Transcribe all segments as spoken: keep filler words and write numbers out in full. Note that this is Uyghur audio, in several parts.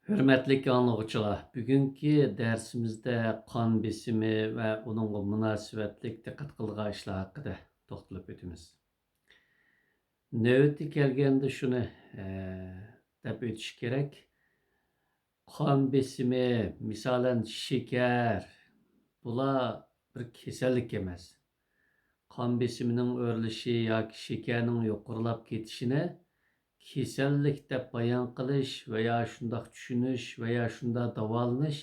ھۆرمەتلىك ئاڭلىغۇچىلار، بۈگۈنكى دەرسىمىزدە قان بېسىمى ۋە ئۇنىڭغا مۇناسىۋەتلىك دىققەت قىلىدىغان ئىشلار ھەققىدە توختىلىپ ئۆتىمىز. نۆۋىتى كەلگەندە شۇنى، ئە، دەپ ئۆتۈش كېرەك. قان بېسىمى، مىسالەن، شېكەر، بۇلار بىر كېسەللىك ئەمەس. قان بېسىمىنىڭ ئۆرلىشى ياكى شېكەرنىڭ يۇقىرىلاپ كېتىشىنى كېسەللىك دەپ بايان قىلىش ۋە يا شۇنداق چۈشىنىش ۋە يا شۇنداق داۋالىنىش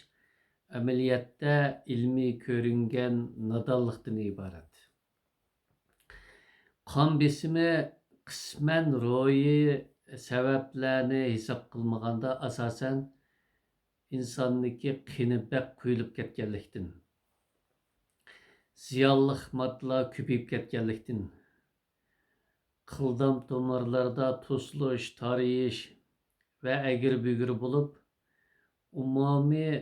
ئەمەلىيەتتە ئىلمىي كۆرۈنگەن نادانلىقتىن ئىبارەت. قان بېسىمى قىسمەن روھىي سەۋەبلەرنى ھېساب قىلمىغاندا، ئاساسەن، ئىنساننىڭكى قېنى بەك قۇيۇلۇپ كەتكەنلىكتىن، زىيانلىق ماددىلار كۆپىيىپ كەتكەنلىكتىن، قىلدام تومۇرلىرىدا توسۇلۇش، تارىيىش ۋە ئەگرى-بۈگرى بولۇپ، ئومۇمىي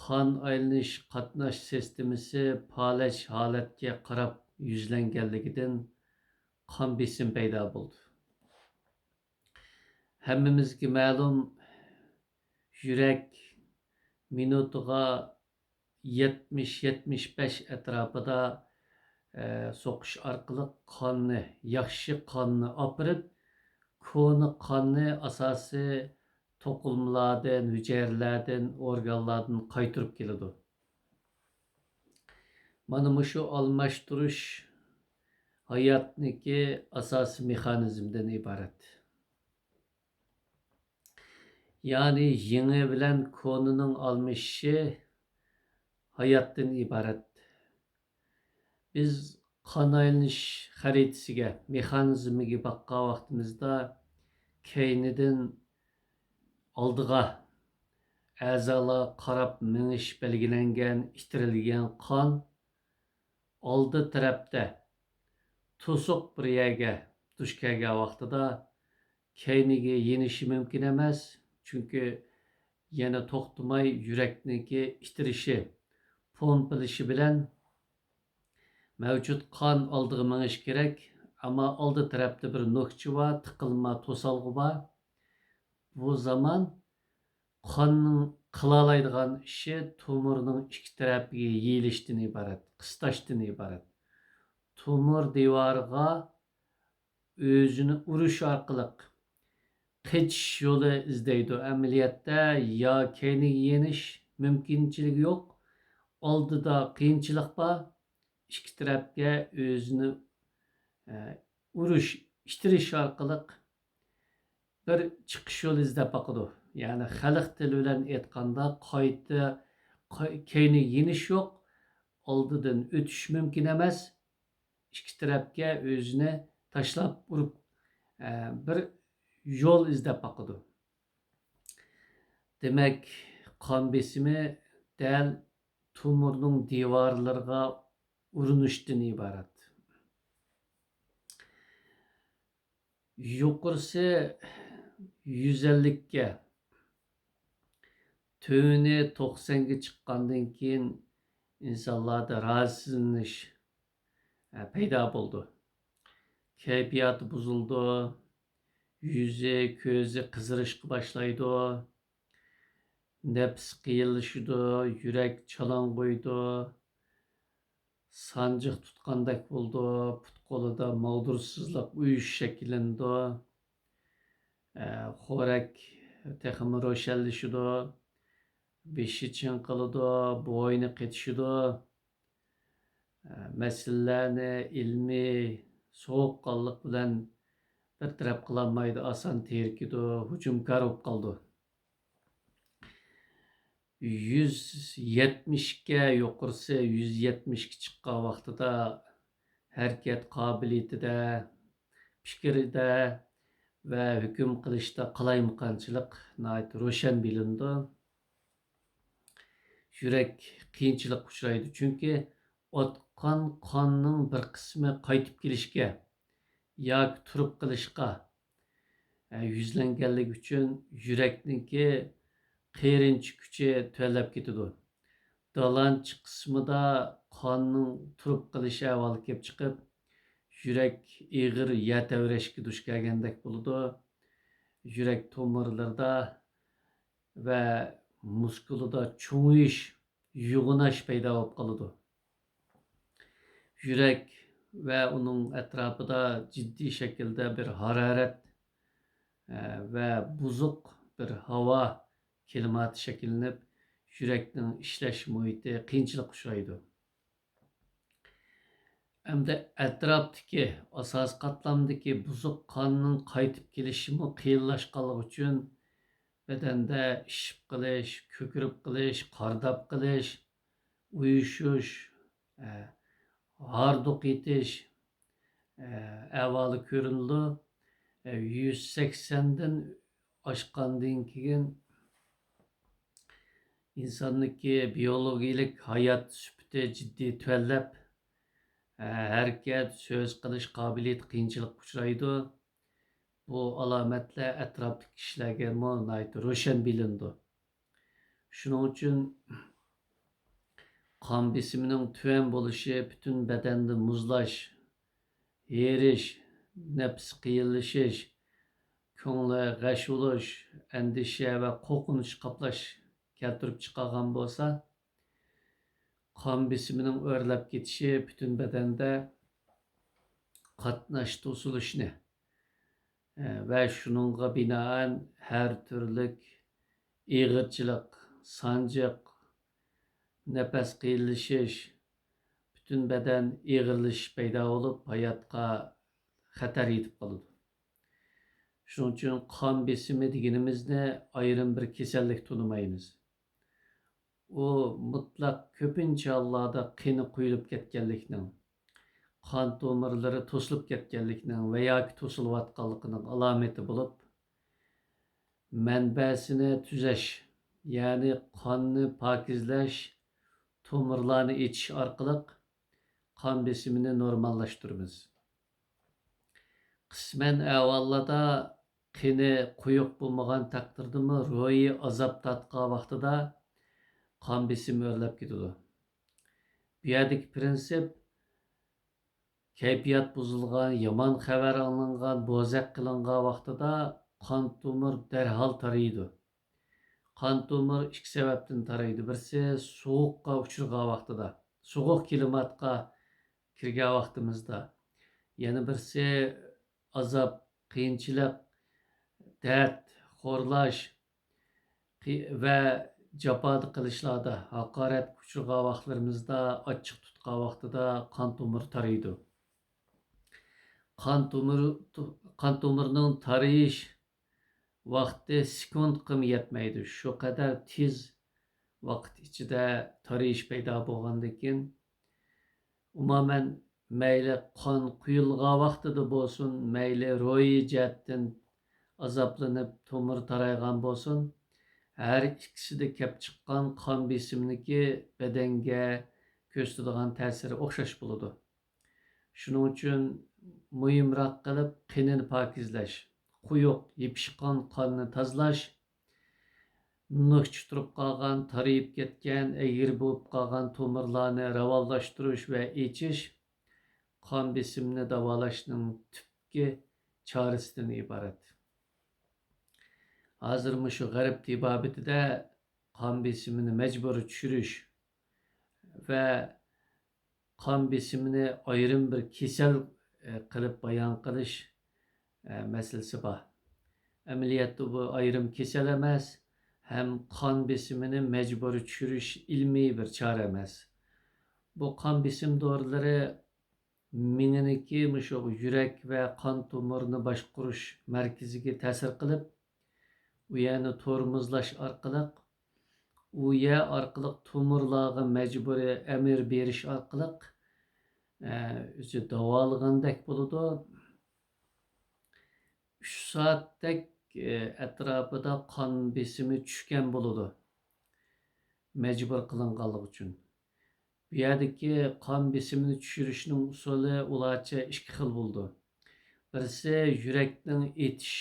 قان ئايلىنىش قاتناش سىستېمىسى پالەچ ھالەتكە قاراپ يۈزلەنگەنلىكىدىن قان بېسىمى پەيدا بولىدۇ. ھەممىمىزگە مەلۇم، يۈرەك مىنۇتىغا يەتمىش، يەتمىش بەش ئەتراپىدا، ئە، سوقۇش ئارقىلىق قاننى، ياخشى قاننى ئاپىرىپ، كونا قاننى ئاساسىي توقۇلمىلاردىن، ھۈجەيرىلەردىن، ئورگانلاردىن قايتۇرۇپ كېلىدۇ. مانا مۇشۇ ئالماشتۇرۇش ھاياتنىڭكى ئاساسىي مېخانىزمىدىن ئىبارەت. يەنى يېڭى بىلەن كونىنىڭ ئالمىشىشى ھاياتتىن ئىبارەت. بىز قان ئايلىنىش خەرىتىسىگە، مېخانىزمىگە باققان ۋاقتىمىزدا، كەينىدىن ئالدىغا، ئەزالارغا قاراپ مېڭىش بەلگىلەنگەن، ئىتتىرىلگەن قان ئالدى تەرەپتە توسۇق بىر يەرگە دۇچ كەلگەن ۋاقتىدا كەينىگە يېنىشى مۇمكىن ئەمەس، چۈنكى يەنە توختىماي يۈرەكنىڭكى ئىتتىرىشى، پومپىلىشى بىلەن مەۋجۇت قان ئالدىغا مېڭىشى كېرەك، ئەمما ئالدى تەرەپتە بىر نۆكچە بار، تىقىلما توسالغۇ بار. بۇ زامان قاننىڭ قىلالايدىغان ئىشى تومۇرنىڭ ئىككى تەرەپىگە يېيىلىشتىن ئىبارەت، قىستاشتىن ئىبارەت. تومۇر دىۋارىغا ئۆزىنى ئۇرۇش ئارقىلىق قېچىش يولى ئىزدەيدۇ. ئەمەلىيەتتە يا كەينىگە يېنىش مۇمكىنچىلىكى يوق، ئالدىدا قىيىنچىلىق بار، ئىككى تەرەپكە ئۆزىنى، ئە، ئۇرۇش، ئىتتىرىش ئارقىلىق بىر چىقىش يولى ئىزدەپ باقىدۇ. يەنى خەلق تىلى بىلەن ئېيتقاندا، قايتا، قاي-، كەينىگە يېنىش يوق، ئالدىدىن ئۆتۈش مۇمكىن ئەمەس. ئىككى تەرەپكە ئۆزىنى تاشلاپ ئۇرۇپ، ئە، بىر يول ئىزدەپ باقىدۇ. دېمەك، قان بېسىمى دەل تومۇرنىڭ دىۋارلىرىغا ئۇرۇنۇشتىن ئىبارەت. يۇقىرىسى يۈز ئەللىككە، تۆۋىنى توقسانغا چىققاندىن كېيىن ئىنسانلاردا راھەتسىزلىنىش، ئە، پەيدا بولىدۇ. كەيپىياتى بۇزۇلىدۇ، يۈزى، كۆزى قىزىرىشقا باشلايدۇ، نەپىسى قىيىنلىشىدۇ، يۈرەك چالاڭغۇيدۇ، سانجىق تۇتقاندەك بولىدۇ، پۇت-قولىدا ماغدۇرسىزلىق، ئۇيۇشۇش شەكىللىنىدۇ. ئە، خورەك تېخىمۇ روشەنلىشىدۇ، بېشى چىڭقىلىدۇ، بوينى قېتىشىدۇ. ئە، مەسىلىلەرنى ئىلمىي سوغۇققانلىق بىلەن بىر تەرەپ قىلالمايدۇ، ئاسان تېرىكىدۇ، ھۇجۇمكار بولۇپ قالىدۇ. يۈز يەتمىشكە، يۇقىرىسى يۈز يەتمىشكە چىققان ۋاقتىدا ھەرىكەت قابىلىيىتىدە، پىكرىدە ۋە ھۆكۈم قىلىشتا قالايمىقانچىلىق ناھايىتى روشەن بىلىنىدۇ. يۈرەك قىيىنچىلىققا ئۇچرايدۇ، چۈنكى ئاتقان قاننىڭ بىر قىسمى قايتىپ كېلىشكە ياكى تۇرۇپ قېلىشقا، ئە، يۈزلەنگەنلىكى ئۈچۈن يۈرەكنىڭكى قېرىنچە كۈچى تۆۋەنلەپ كېتىدۇ. دالانچا قىسمىدا قاننىڭ تۇرۇپ قېلىش ئەھۋالى كېلىپ چىقىپ، يۈرەك ئېغىر يەر تەۋرەشكە دۇچ كەلگەندەك بولىدۇ. يۈرەك تومۇرلىرىدا ۋە مۇسكۇلىدا چوڭىيىش، يوغىناش پەيدا بولۇپ قالىدۇ. يۈرەك ۋە ئۇنىڭ ئەتراپىدا جىددىي شەكىلدە بىر ھارارەت، ئە، ۋە بۇزۇق بىر ھاۋا كىلىماتى شەكىللىنىپ، يۈرەكنىڭ ئىشلەش مۇھىتى قىيىنچىلىققا ئۇچرايدۇ. ئەمدى ئەتراپتىكى، ئاساسىي قاتلامدىكى بۇزۇق قاننىڭ قايتىپ كېلىشىمۇ قىيىنلاشقانلىقى ئۈچۈن، بەدەندە ئىششىپ قېلىش، كۆكىرىپ قېلىش، قارداپ قېلىش، ئۇيۇشۇش، ئە، ھاردۇق يېتىش، ئە، ئەھۋالى كۆرۈلىدۇ. ئە، يۈز سەكسەندىن ئاشقاندىن كېيىن ئىنساننىڭكى بىيولوگىيىلىك ھايات سۈپىتى جىددىي تۆۋەنلەپ، ھەرىكەت، سۆز قىلىش قابىلىيىتى قىيىنچىلىققا ئۇچرايدۇ. بۇ ئالامەتلەر ئەتراپتىكى كىشىلەرگىمۇ ناھايىتى روشەن بىلىنىدۇ. شۇنىڭ ئۈچۈن قان بېسىمىنىڭ تۆۋەن بولۇشى، پۈتۈن بەدەندە مۇزلاش، ھېرىش، نەپىسى قىيىنلىشىش، كۆڭلى غەش بولۇش، ئەندىشە ۋە قورقۇنچ قاپلاش كەلتۈرۈپ چىقارغان بولسا، قان بېسىمىنىڭ ئۆرلەپ كېتىشى، پۈتۈن بەدەندە قاتناش توسۇلۇشنى، ئە، ۋە شۇنىڭغا بىنائەن ھەر تۈرلۈك ئېغىرچىلىق، سانجىق، نەپەس قىيىنلىشىش، پۈتۈن بەدەن ئېغىرلىشىش پەيدا بولۇپ، ھاياتقا خەتەر يېتىپ قالىدۇ. شۇنىڭ ئۈچۈن قان بېسىمى دېگىنىمىزنى ئايرىم بىر كېسەللىك تونۇمايمىز. ئۇ مۇتلەق كۆپىنچە ھاللاردا قېنى قۇيۇلۇپ كەتكەنلىكنىڭ، قان تومۇرلىرى توسۇلۇپ كەتكەنلىكنىڭ ۋە ياكى توسۇلۇۋاتقانلىقىنىڭ ئالامىتى بولۇپ، مەنبەسىنى تۈزەش، يەنى قاننى پاكىزلەش، تومۇرلارنى ئېچىش ئارقىلىق قان بېسىمىنى نورماللاشتۇرىمىز. قىسمەن ئەھۋاللاردا قېنى قويۇق بولمىغان تەقدىردىمۇ روھىي ئازاب تارتقان ۋاقتىدا قان بېسىمى ئۆرلەپ كېتىدۇ. بۇ يەردىكى پىرىنسىپ، كەيپىيات بۇزۇلغان، يامان خەۋەر ئاڭلانغان، بوزەك قىلىنغان ۋاقتىدا قان تومۇر دەرھال تارىيىدۇ. قان تومۇر ئىككى سەۋەبتىن تارايدۇ. بىرسى سوغۇققا ئۇچرىغان ۋاقتىدا، سوغۇق كىلىماتقا كىرگەن ۋاقتىمىزدا. يەنە بىرسى ئازاب، قىيىنچىلىق، دەرد، خورلاش، قى-، ۋە جاپا قىلىشلاردا، ھاقارەتكە ئۇچرىغان ۋاقىتلىرىمىزدا، ئاچچىق تۇتقان ۋاقتىدا قان تومۇرى تارىيدۇ. قان تومۇرى، قان تومۇرىنىڭ تارىيىش ۋاقتى سېكۇنتقىمۇ يەتمەيدۇ. شۇ قەدەر تېز ۋاقىت ئىچىدە تارىيىش پەيدا بولغاندىكىن، ئومۇمەن، مەيلى قان قۇيۇلغان ۋاقتىدا بولسۇن، مەيلى روھىي جەھەتتىن ئازابلىنىپ تومۇر تارايغان بولسۇن، ھەر ئىككىسىدە كەپ چىققان قان بېسىمىنىڭكى بەدەنگە كۆرسىتىدىغان تەسىرى ئوخشاش بولىدۇ. شۇنىڭ ئۈچۈن مۇھىمراق قىلىپ قېنىنى پاكىزلەش، قويۇق، يېپىشقان قاننى تازىلاش، نۇكچە تۇرۇپ قالغان، تارىيىپ كەتكەن، ئەگرى بولۇپ قالغان تومۇرلارنى راۋانلاشتۇرۇش ۋە ئېچىش قان بېسىمىنى داۋالاشنىڭ تۈپكى چارىسىدىن ئىبارەت. ھازىر مۇشۇ غەرب تېبابىتىدە قان بېسىمىنى مەجبۇرىي چۈشۈرۈش ۋە قان بېسىمىنى ئايرىم بىر كېسەل، ئە، قىلىپ بايان قىلىش، ئە، مەسىلىسى بار. ئەمەلىيەتتە بۇ ئايرىم كېسەل ئەمەس، ھەم قان بېسىمىنى مەجبۇرىي چۈشۈرۈش ئىلمىي بىر چارە ئەمەس. بۇ قان بېسىم دورىلىرى مېڭىنىڭكى مۇشۇ يۈرەك ۋە قان تومۇرىنى باشقۇرۇش مەركىزىگە تەسىر قىلىپ، ئۇ يەرنى تورمۇزلاش ئارقىلىق، ئۇ يەر ئارقىلىق تومۇرلارغا مەجبۇرىي ئەمىر بېرىش ئارقىلىق، ئە، ئۆزى داۋالىغاندەك بولىدۇ. ئۈچ سائەتتەك، ئە، ئەتراپىدا قان بېسىمى چۈشكەن بولىدۇ، مەجبۇر قىلىنغانلىقى ئۈچۈن. بۇ يەردىكى قان بېسىمىنى چۈشۈرۈشنىڭ ئۇسۇلى ئۇلارچە ئىككى خىل بولىدۇ. بىرسى يۈرەكنىڭ ئېتىش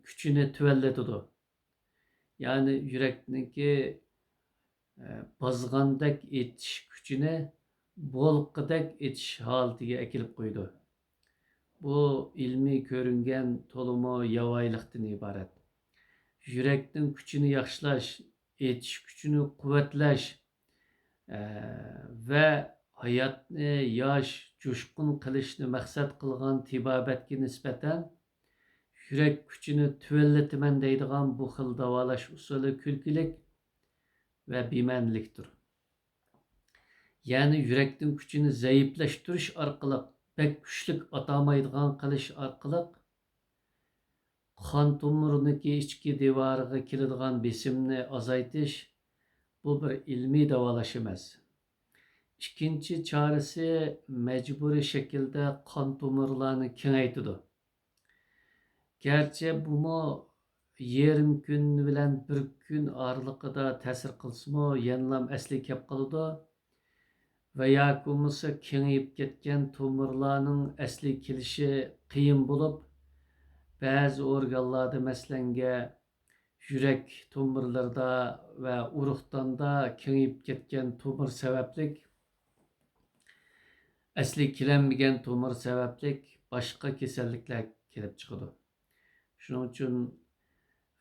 كۈچىنى تۆۋەنلىتىدۇ. يەنى يۈرەكنىڭكى، ئە، بازغاندەك ئېتىش كۈچىنى بولقىدەك ئېتىش ھالىتىگە ئەكېلىپ قويىدۇ. بۇ ئىلمىي كۆرۈنگەن تولىمۇ ياۋايىلىقتىن ئىبارەت. يۈرەكنىڭ كۈچىنى ياخشىلاش، ئېتىش كۈچىنى قۇۋۋەتلەش، ئە، ۋە ھاياتنى ياش، جۇشقۇن قىلىشنى مەقسەت قىلغان تېبابەتكە نىسبەتەن يۈرەك كۈچىنى تۆۋەنلىتىمەن دەيدىغان بۇ خىل داۋالاش ئۇسۇلى كۈلكىلىك ۋە بىمەنىلىكتۇر. يەنى يۈرەكنىڭ كۈچىنى زەئىپلەشتۈرۈش ئارقىلىق، بەك كۈچلۈك ئاتالمايدىغان قىلىش ئارقىلىق، قان تومۇرىنىڭكى ئىچكى دىۋارىغا كېلىدىغان بېسىمنى ئازايتىش، بۇ بىر ئىلمىي داۋالاش ئەمەس. ئىككىنچى چارىسى، مەجبۇرىي شەكىلدە قان تومۇرلارنى كېڭەيتىدۇ. گەرچە بۇمۇ يېرىم كۈن بىلەن بىر كۈن ئارىلىقىدا تەسىر قىلسىمۇ، يەنىلام ئەسلىگە كەپ قالىدۇ ۋە ياكى بولمىسا كېڭىيىپ كەتكەن تومۇرلارنىڭ ئەسلىگە كېلىشى قىيىن بولۇپ، بەزى ئورگانلاردا، مەسىلەنگە، يۈرەك تومۇرلىرىدا ۋە ئۇرۇقداندا كېڭىيىپ كەتكەن تومۇر سەۋەبلىك، ئەسلىگە كېلەلمىگەن تومۇر سەۋەبلىك باشقا كېسەللىكلەر كېلىپ چىقىدۇ. شۇنىڭ ئۈچۈن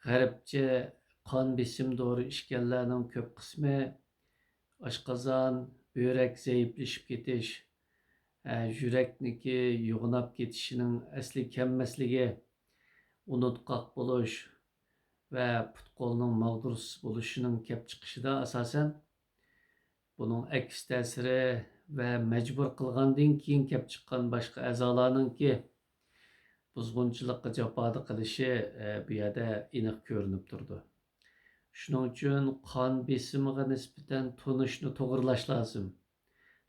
غەربچە قان بېسىم دورا ئىچكەنلەرنىڭ كۆپ قىسمى ئاشقازان، بۆرەك زەئىپلىشىپ كېتىش، ئە، يۈرەكنىڭكى يوغىناپ كېتىشىنىڭ ئەسلىگە كەلمەسلىكى، ئۇنتقاق بولۇش ۋە پۇت-قولنىڭ ماغدۇرسىز بولۇشىنىڭ كەپ چىقىشىدا ئاساسەن بۇنىڭ ئەكس تەسىرى ۋە مەجبۇر قىلغاندىن كېيىن كەپ چىققان باشقا ئەزالارنىڭكى بۇزغۇنچىلىققا جاپادا قىلىشى، ئە، بۇ يەردە ئېنىق كۆرۈنۈپ تۇرىدۇ. شۇنىڭ ئۈچۈن قان بېسىمىغا نىسبەتەن تونۇشنى توغرىلاش لازىم.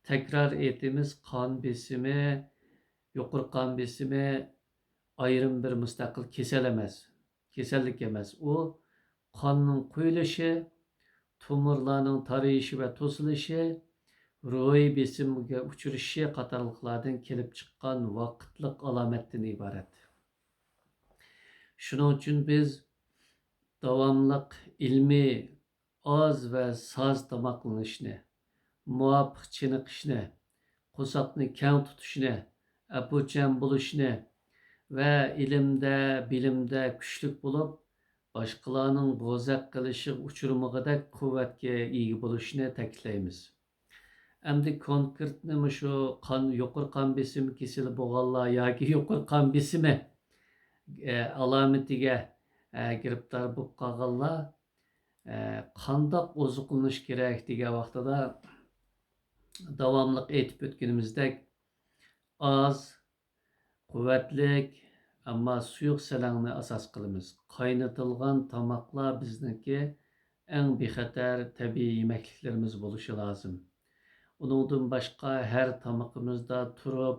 تەكرار ئېيتىمىز، قان بېسىمى، يۇقىرى قان بېسىمى ئايرىم بىر مۇستەقىل كېسەل ئەمەس، كېسەللىك ئەمەس. ئۇ قاننىڭ قۇيۇلۇشى، تومۇرلارنىڭ تارىيىشى ۋە توسۇلۇشى، روھىي بېسىمگە ئۇچرىشى قاتارلىقلاردىن كېلىپ چىققان ۋاقىتلىق ئالامەتتىن ئىبارەت. شۇنىڭ ئۈچۈن بىز داۋاملىق ئىلمىي ئاز ۋە ساز تاماقلىنىشنى، مۇۋاپىق چېنىقىشنى، قورساقنى كەڭ تۇتۇشنى، ئەپۇچان بولۇشنى ۋە ئىلىمدە، بىلىمدە كۈچلۈك بولۇپ، باشقىلارنىڭ بوزەك قىلىشىغا ئۇچرىمىغۇدەك قۇۋۋەتكە ئىگە بولۇشنى تەكىتلەيمىز. ئەمدى كونكرېتنى مۇشۇ قان، يۇقىرى قان بېسىم كېسىلى بولغانلار ياكى يۇقىرى قان بېسىمى، ئە، ئالامىتىگە، ئە، گىرىپتار بولۇپ قالغانلار، ئە، قانداق ئوزۇقلىنىش كېرەك دېگەن ۋاقتىدا، داۋاملىق ئېيتىپ ئۆتكىنىمىزدەك، ئاز، قۇۋۋەتلىك، ئەمما سۇيۇق سەلەڭنى ئاساس قىلىمىز. قاينىتىلغان تاماقلار بىزنىڭكى ئەڭ بىخەتەر تەبىئىي يېمەكلىكلىرىمىز بولۇشى لازىم. ئۇنىڭدىن باشقا، ھەر تامىقىمىزدا تۇرۇپ،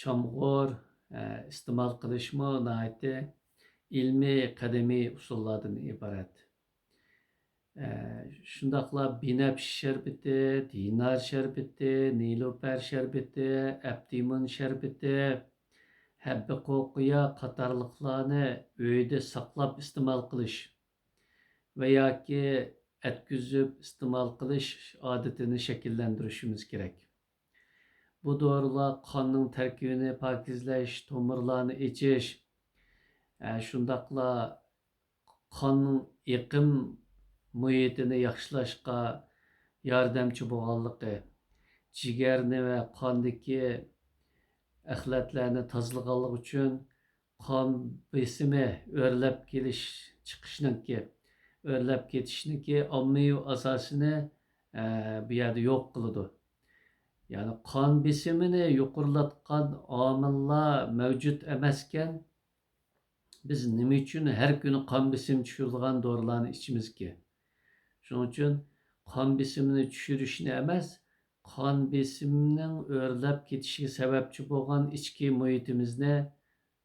چامغۇر، ئە، ئىستېمال قىلىشمۇ ناھايىتى ئىلمىي، قەدىمىي ئۇسۇللاردىن ئىبارەت. ئە، شۇنداقلا بىنەپشە شەربىتى، دىنار شەربىتى، نېلۇپەر شەربىتى، ئەپتىمۇن شەربىتى، ھەببە قوقۇيا قاتارلىقلارنى ئۆيدە ساقلاپ ئىستېمال قىلىش ۋە ياكى ئەتكۈزۈپ ئىستېمال قىلىش ئادىتىنى شەكىللەندۈرۈشىمىز كېرەك. بۇ دورىلار قاننىڭ تەركىبىنى پاكىزلەش، تومۇرلارنى ئېچىش، ئە، شۇنداقلا قاننىڭ ئېقىم مۇھىتىنى ياخشىلاشقا ياردەمچى بولغانلىقى، جىگەرنى ۋە قاندىكى ئەخلەتلەرنى تازىلىغانلىقى ئۈچۈن قان بېسىمى ئۆرلەپ كېلىش، چىقىشنىڭكى، ئۆرلەپ كېتىشنىڭكى ئاممىۋى ئاساسىنى، ئە، بۇ يەردە يوق قىلىدۇ. يەنى قان بېسىمىنى يۇقىرىلاتقان ئامىللار مەۋجۇت ئەمەسكەن، بىز نېمە ئۈچۈن ھەر كۈنى قان بېسىمى چۈشۈرىدىغان دورىلارنى ئىچىمىزكى؟ شۇنىڭ ئۈچۈن قان بېسىمىنى چۈشۈرۈشنى ئەمەس، قان بېسىمىنىڭ ئۆرلەپ كېتىشىگە سەۋەبچى بولغان ئىچكى مۇھىتىمىزنى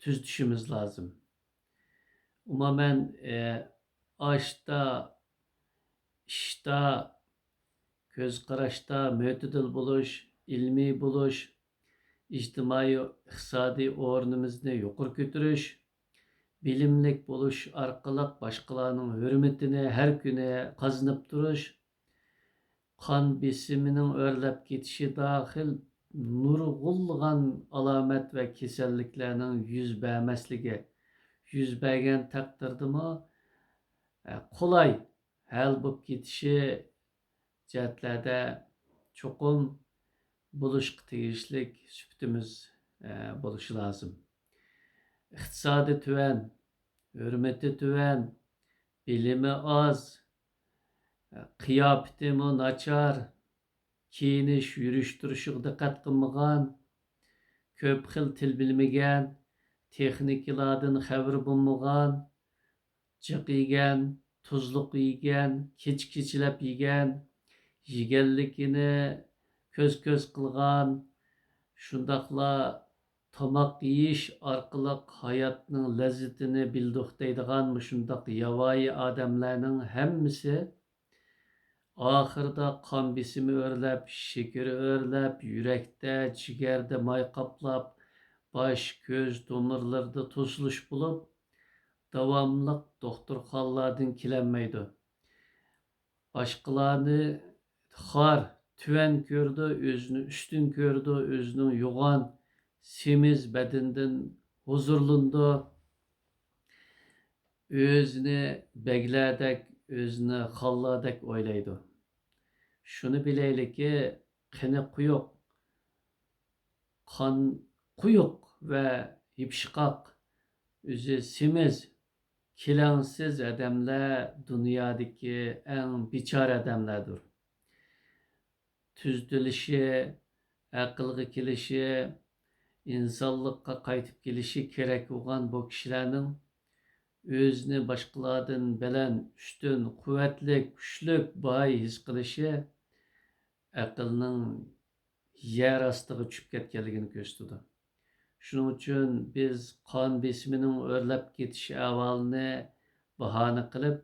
تۈزىتىشىمىز لازىم. ئومۇمەن، ئاشتا، ئىشتا، كۆز قاراشتا مۆتىدىل بولۇش، ئىلمىي بولۇش، ئىجتىمائىي، ئىقتىسادىي ئورنىمىزنى يۇقىرى كۆتۈرۈش، بىلىملىك بولۇش ئارقىلىق باشقىلارنىڭ ھۆرمىتىنى ھەر كۈنى قازىنىپ تۇرۇش، قان بېسىمىنىڭ ئۆرلەپ كېتىشى داخىل نۇرغۇنلىغان ئالامەت ۋە كېسەللىكلەرنىڭ يۈز بەرمەسلىكى، يۈز بەرگەن تەقدىردىمۇ قولاي ھەل بولۇپ كېتىشى جەھەتلەردە چوقۇم بولۇشقا تېگىشلىك سۈپىتىمىز بولۇشى لازىم. ئىقتىسادى تۆۋەن، ھۆرمىتى تۆۋەن، بىلىمى ئاز، قىياپىتىمۇ ناچار، كىيىنىش، يۈرۈش-تۇرۇشىغا دىققەت قىلمىغان، كۆپ خىل تىل بىلمىگەن، تېخنىكىلاردىن خەۋىرى بولمىغان، جىق يېگەن، تۇزلۇق يېگەن، كېچە-كېچىلەپ يېگەن، يېگەنلىكىنى كۆز-كۆز قىلغان، شۇنداقلا تاماق يېيىش ئارقىلىق ھاياتنىڭ لەززىتىنى بىلدۇق دەيدىغان مۇشۇنداق ياۋايى ئادەملەرنىڭ ھەممىسى ئاخىرىدا قان بېسىمى ئۆرلەپ، شېكىرى ئۆرلەپ، يۈرەكتە، جىگەردە ماي قاپلاپ، باش، كۆز تومۇرلىرىدا توسۇلۇش بولۇپ، داۋاملىق دوختۇرخانىلاردىن كېلەلمەيدۇ. باشقىلارنى خار، تۆۋەن كۆرىدۇ، ئۆزىنى ئۈستۈن كۆرىدۇ، ئۆزىنىڭ يوغان، سېمىز بەدىنىدىن ھۇزۇرلىنىدۇ. ئۆزىنى بەگلەردەك، ئۆزىنى خانلاردەك ئويلايدۇ. شۇنى بىلەيلىكى، قېنى قويۇق، قان قويۇق ۋە يېپىشقاق، ئۆزى سېمىز، كېلەڭسىز ئادەملەر دۇنيادىكى ئەڭ بىچارە ئادەملەردۇر. تۈزىتىلىشى، ئەقىلگە كېلىشى، ئىنسانلىققا قايتىپ كېلىشى كېرەك بولغان بۇ كىشىلەرنىڭ ئۆزىنى باشقىلاردىن بەلەن، ئۈستۈن، قۇۋۋەتلىك، كۈچلۈك، باي ھېس قىلىشى ئەقىلنىڭ يەر ئاستىغا چۈشۈپ كەتكەنلىكىنى كۆرسىتىدۇ. شۇنىڭ ئۈچۈن بىز قان بېسىمىنىڭ ئۆرلەپ كېتىش ئەھۋالىنى باھانە قىلىپ،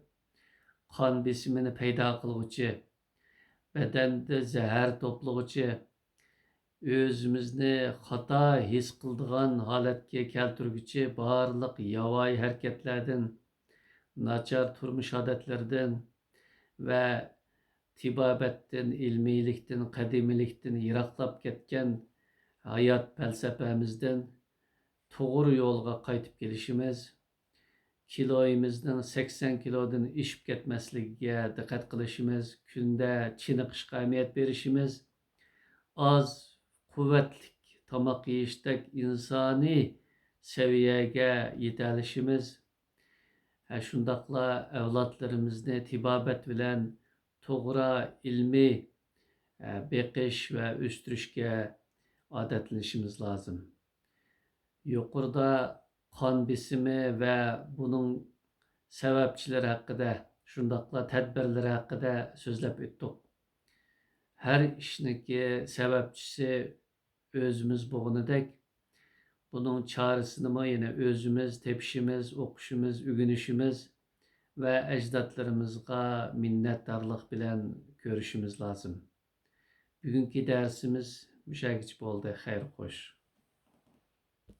قان بېسىمىنى پەيدا قىلغۇچى، بەدەندە زەھەر توپلىغۇچى، ئۆزىمىزنى خاتا ھېس قىلىدىغان ھالەتكە كەلتۈرگۈچى بارلىق ياۋايى ھەرىكەتلەردىن، ناچار تۇرمۇش ئادەتلىرىدىن ۋە تېبابەتتىن، ئىلمىيلىكتىن، قەدىمىيلىكتىن يىراقلاپ كەتكەن ھايات پەلسەپەمىزدىن توغرا يولغا قايتىپ كېلىشىمىز، كىلويىمىزنىڭ سەكسەن كىلودىن ئېشىپ كەتمەسلىكىگە دىققەت قىلىشىمىز، كۈندە چېنىقىشقا ئەھمىيەت بېرىشىمىز، ئاز قۇۋۋەتلىك تاماق يېيىشتەك ئىنسانىي سەۋىيەگە يېتەلىشىمىز، ھە، شۇنداقلا ئەۋلادلىرىمىزنى تېبابەت بىلەن توغرا ئىلمىي، ھە، بېقىش ۋە ئۆستۈرۈشكە ئادەتلىنىشىمىز لازىم. يۇقىرىدا قان بېسىمى ۋە بۇنىڭ سەۋەبچىلىرى ھەققىدە، شۇنداقلا تەدبىرلىرى ھەققىدە سۆزلەپ ئۆتتۇق. ھەر ئىشنىڭكى سەۋەبچىسى ئۆزىمىز بولغىنىدەك، بۇنىڭ چارىسىنىمۇ يەنە ئۆزىمىز تېپىشىمىز، ئوقۇشىمىز، ئۆگىنىشىمىز ۋە ئەجدادلىرىمىزغا مىننەتدارلىق بىلەن كۆرۈشىمىز لازىم. بۈگۈنكى دەرسىمىز مۇشۇ يەرگىچە بولدى. خەير خوش.